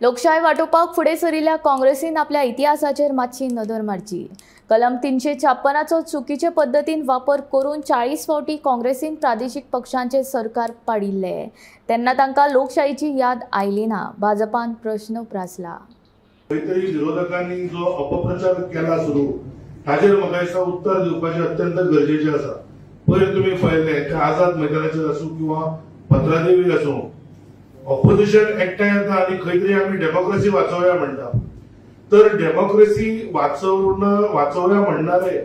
लोकशाय वाटोवपाक फुडें सरिल्ल्या काँग्रेसीन आपल्या इतिहासाचेर मातशी नदर मारची. कलम 356चो चुकीचे पद्दतीन वापर करून 40 फावटी काँग्रेसीन प्रादेशीक पक्षांचे सरकार पाडिल्ले तेन्ना तांकां लोकशाहीची याद आयली ना. भाजपान प्रश्न उप्रासला. खंय तरी विरोधकांनी जो अपप्रचार केला सुरू ताचेर म्हाका दिसता उत्तर दिवपाचें अत्यंत गरजेचें आसा. पयर तुमी पळयलें ते आझाद मैदानाचेर आसूं किंवा पत्रादेवी आसूं, ऑपोजिशन एकठांय येता आनी खंय तरी आमी डेमोक्रेसी वाचोवया म्हणटा. तर डेमोक्रेसी वाचोवया म्हणणारे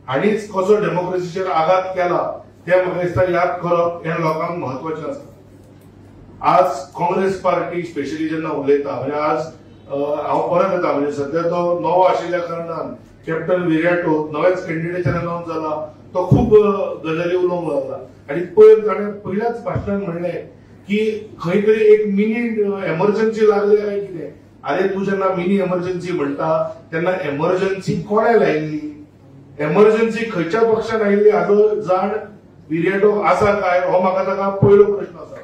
हाणीच कसो डेमोक्रेसीचेर आघात केला तें म्हाका दिसता याद करप हें लोकांक म्हत्वाचें आसा. आज काँग्रेस पार्टी स्पेशली जेन्ना उलयता म्हणजे आज हांव परत येता म्हणजे सध्या तो नवो आशिल्ल्या कारणान कॅप्टन विरियाटो नवेच कॅन्डिडेट अनाउन्स जाला, तो खूब गजाली उलोवंक लागला आनी पयर ताणें पयल्याच भाशणान म्हणलें की खंय तरी एक मिनी एमर्जन्सी लागली काय कितें. अरे तूं जेन्ना मिनी एमर्जन्सी म्हणटा तेन्ना एमर्जन्सी कोणें लायिल्ली, एमर्जन्सी खंयच्या पक्षान आयिल्ली हाजो जाण विरियाटो आसा काय हो म्हाका ताका पयलो प्रश्न आसा.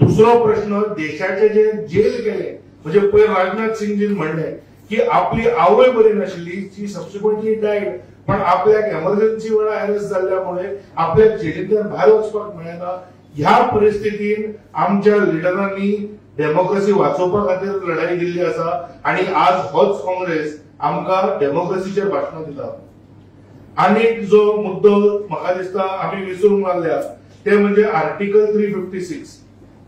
दुसरो प्रश्न, देशाचे जे जेल केले म्हणजे पयर राजनाथ सिंगजीन म्हणलें की आपली आवय बरी नाशिल्ली, ती सबसिक्वंटली डायड, पण आपल्याक एमर्जन्सी वेळार अरेस्ट जाल्ल्या मुळे आपल्याक जेलींतल्यान भायर वचपाक मेळना. ह्या परिस्थितीन आमच्या लिडरांनी डेमोक्रेसी वाचोवपा खातीर लढाई दिल्ली आसा आनी आज होच काँग्रेस आमकां डेमोक्रेसीचेर भाशणां दिता. आनीक जो मुद्दो म्हाका दिसता आमी विसरूंक लागल्या ते म्हणजे आर्टिकल 356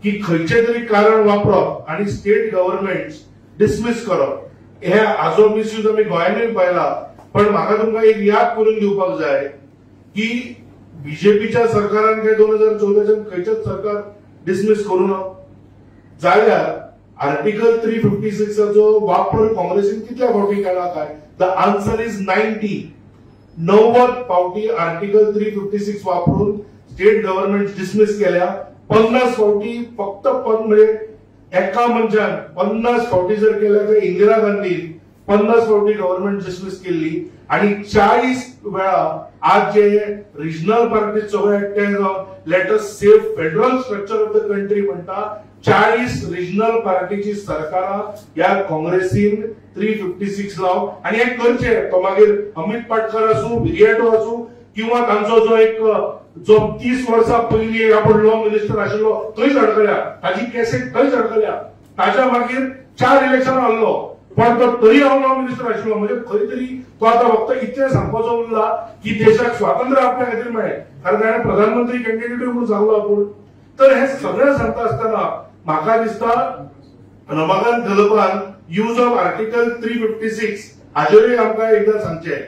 की खंयचें तरी कारण वापरप आनी स्टेट गव्हर्नमेंट डिसमीस करप. हे हाजो मिसयूज आमी गोंयांतूय पळयला. पण म्हाका तुमकां एक याद करून दिवपाक जाय की बीजेपीच्या सरकारान काय 2014च्यान खंयचेच सरकार डिसमीस करूं ना जाल्यार आर्टिकल 356चो वापर काँग्रेसीन कितल्या फावटी केला काय? The answer is 90. 90 फावटी आर्टिकल 356 वापरून स्टेट गव्हर्नमेंट डिसमीस केल्या. 50 फावटी फक्त म्हणजे एका मनशान 50 फावटी जर केल्या तर इंदिरा गांधी 50 फावटी गव्हर्नमेंट डिसमीस केल्ली आनी 40 वेळा आज जे रिजनल पार्टी सगळे एकठांय जावन let us save federal structure of the country म्हणटा, 40 रिजनल पार्टीची सरकारां ह्या काँग्रेसीन 356 लावन आनी हें करचें. तो मागीर अमित पाटकर आसूं, विरियाटो आसूं किंवा तांचो जो एक जो 30 वर्सां पयलीं आपूण लॉ मिनिस्टर आशिल्लो थंयच अडकल्या, ताजी कॅसेट थंयच अडकल्या. ताच्या मागीर 4 इलेक्शनां हरलो पण तो तरी हांव लॉ मिनिस्टर आशिल्लो. म्हणजे खंय तरी तो आतां फक्त इतलें सांगपाचो उरला की देशाक स्वातंत्र्य आपल्या खातीर मेळ्ळें, कारण ताणें प्रधानमंत्री कॅन्डिडेटूय म्हणून सांगलो आपूण. तर हें सगळें सांगता आसतना म्हाका दिसता रमाकांत खलपान यूज ऑफ आर्टिकल 356 हाचेरूय आमकां एकदां सांगचें.